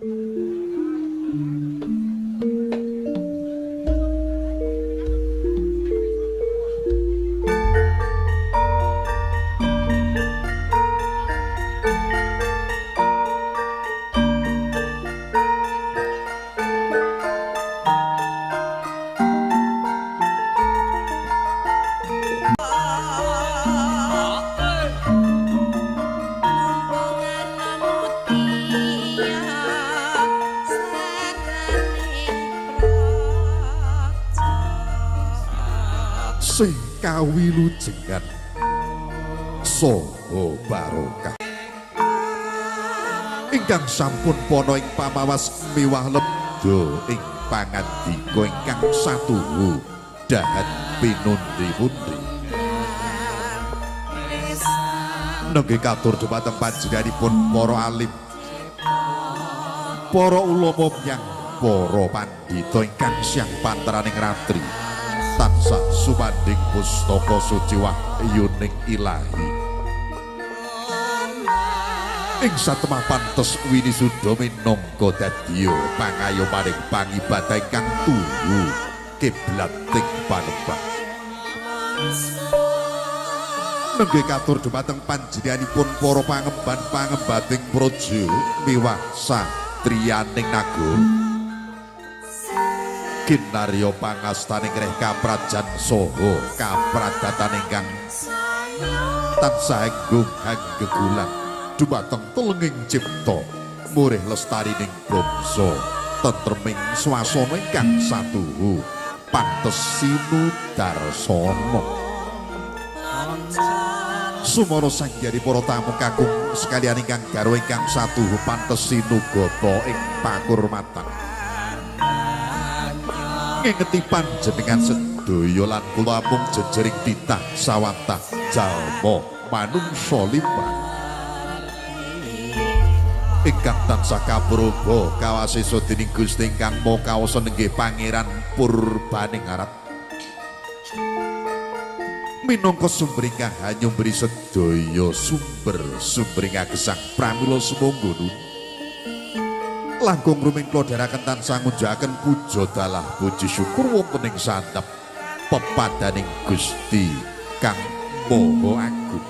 Sing kawilujengan saha barokah ingkang sampun pana ing pamawas miwah lebda ing pangandika ingkang satuhu dahat pinundi-pundi. Nengge katur dhumateng panjenenganipun para alim, para ulama yang para pandhita ingkang siang panteraning ratri tansah sumandhing pustaka suci wahyuning ilahi. Ing satemah pantes winisuda minangka dadya pangayomaning pangibadah ingkang tuhu kiblating panembah. Nengge katur dhumateng panjenenganipun para pangemban pangembating praja miwah satriyaning nagara. Kinarya pangastaning reh kaprajan saha kapradatan ingkang tansah enggung hanggegulan dumateng telenging cipta murih lestarining bangsa tentreming swasana ingkang satuhu pantes sinudarsana. Sumara sanggari para tamu kakung sekalian ingkang garwa ingkang satuhu pantes sinugata ing pakurmatan. Ngingeti panjenengan sedaya lan kula amung jejering titah sawatah jalma manungsa limrah ingkang tansah kaproba kawasesa dening Gusti ingkang Maha Kawasa nenggih Pangeran Purbaning Arat minangka sumber ingkang hanyumberi sedaya sumber sumber ingkang gesang pramila sumangga nun langkung ruming kula dherekaken tansah ngunjukaken puja dalah puji syukur wonten ing sandhep pepadaning Gusti Kang Maha Agung.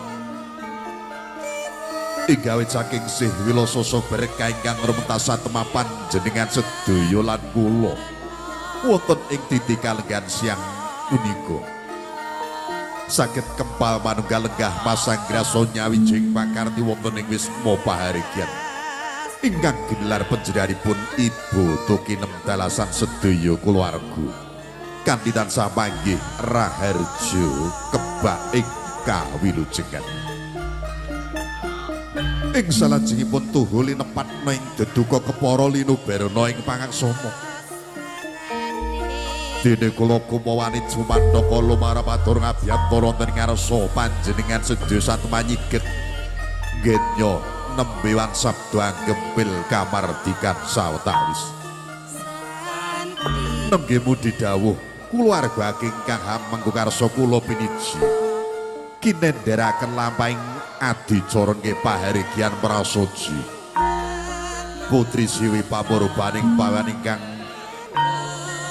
Ing gawe saking sih wilasa berkah ingkang rumentas satemah panjenengan sedaya lan kula wonten ing titi kalenggahan siang punika saged kempal manunggal lenggah masanggrasa nyawijing pakarti wonten ing wisma pahargyan ingkang ginelar panjenenganipun Ibu Tukinem dalasan sedaya kulawarga kanthi tansah panggih raharja kebak ing kawilujengan. Ing salajengipun tuhu linepatna ing deduka kepara linubarana ing pangaksama. Dene kula kumawani jumandaka lumarep atur ngabiyantara wonten ing ngarsa panjenengan sedaya satemah nyiget genya nembe wansabda anggempil kamardikan sawetawis. Nengge mudi dawuh kulawarga ingkang hamengku karsa kula piniji kinendheraken lampahing adicara nggih pahargyan prasaja putri siwi pamurbaning pawan ingkang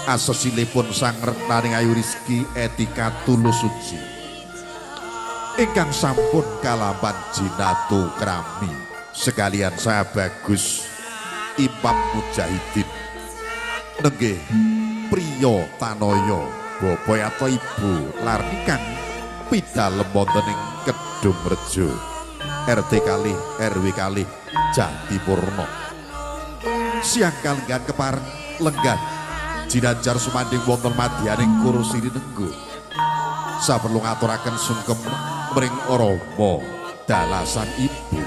asesilipun sang retnaning ayu rizki etika tulus suci ingkang sampun kalampan jinatu krami sekalian saya bagus Imam Mujahidin nenggih priya tanaya bapa atau ibu larnikan pidalem wonten ing Kedung Rejo RT kalih RW kalih Jatipurna. Siang kalenggahan kepareng lenggah jinanjar sumanding wonten madyaning kursi rinenggo saperlu ngaturaken sungkem mring rama dalasan ibu.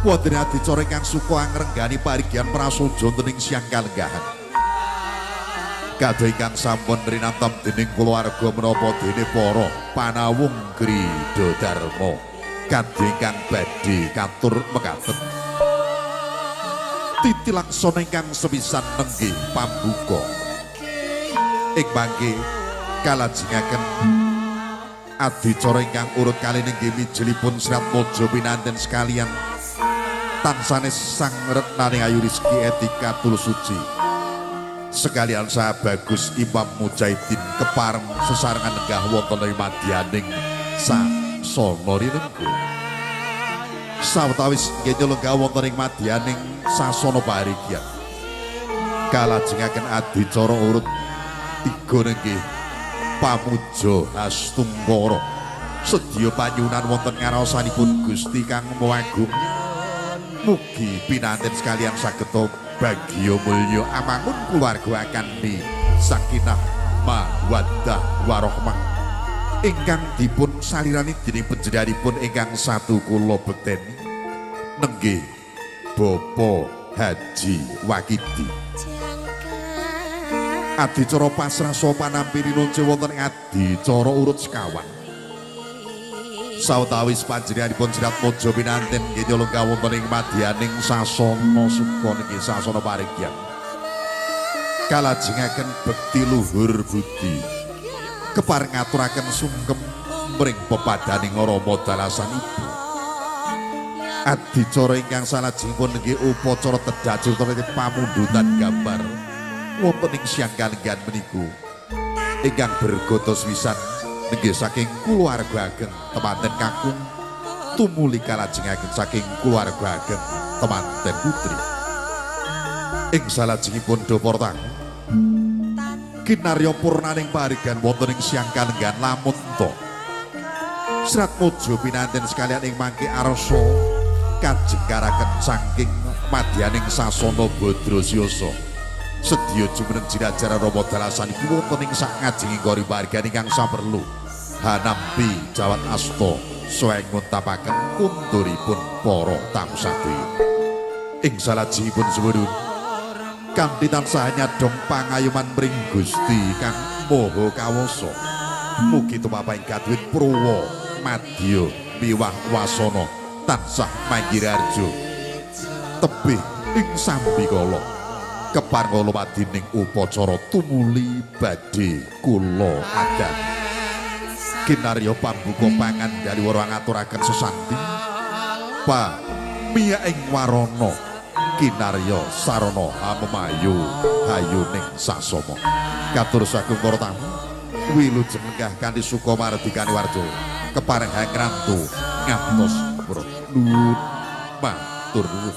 Wonten adicara ingkang suka angrenggani parigyan prasaja wonten ing siang kalenggahan. Kados ingkang sampun rinantam dening kulawarga menapa dene para panawung Krida Dharma kadhe ingkang badhe katur mekaten. Titi laksana ingkang sepisan nenggih pambuka. Ing mangke kalajengaken adicara ingkang urut kalih nenggih mijilipun Serat Mojo pinanten sekalian Tansane sang retnaning ayu rizki etika tulus suci. Sekalian saya bagus Imam Mujahidin kepareng sesarengan lenggah wonten ing madyaning sasana rinenggo. Sawetawis nggih lenggah wonten ing madyaning sasana parigyan. Kalajengaken adicara urut tiga nenggih pamuja hastungkara. Sedya panyuwunan wonten ngaraosanipun Gusti Kang Maha Agung. Mugi pinanten sekalian saged bagya mulya amangun kulawarga akandi sakinah mawaddah warahmah ingkang dipun salirani dening panjenenganipun ingkang satu kula bekteni nenggih Bapak Haji Wakidi. Adicara pasrah saha panampi rinunce wonten ing adicara urut sekawan. Sawetawis panjenenganipun Serat Mojo pinanten nggih lenggah wonten ing madyaning sasana suka niki sasana parigyan. Kalajengaken bekti luhur budi. Kepareng ngaturaken sungkem mring pepadaning Rama dalasan ibu. Adicara ingkang salajengipun nggih upacara tedhak utawi pamundutan gambar wonten ing siang kalenggahan meniku ingkang bergodos wisan nenggih saking kulawarga ageng temanten kakung tumuli kalajengaken saking kulawarga ageng temanten putri. Ing salajengipun do para tamu kinarya purnaning parigan wonten ing siang kalenggahan lamun ta. Serat Mojo pinanten sekalian ing mangke arsa kajengkaraken saking madyaning sasana Badrasiyasa. Sedya jumeneng jirajaran Rama dalasan iki wonten ing sak ngajenging kori parigan ingkang saperlu hanampi jawat asta saha nguntapaken kunturipun para tamu sadaya. Ing salajengipun semono kanthi tansah nyadhong pangayoman mring Gusti Kang Maha Kawasa. Mugi tumapahing kaduwin purwa madya miwah wasana tansah manggiraharja tebih ing sambikala. Kepareng lumadining upacara tumuli badhe kula adan. Kinarya pambuka pangandali wara ngaturaken sesanti pa miya ing warana kinarya sarana hamemayu hayuning sasama. Katur sagung para tamu wilujeng lenggah kanthi suka mardikane warja kepareng hangrantu ngantos nuwun matur nuwun.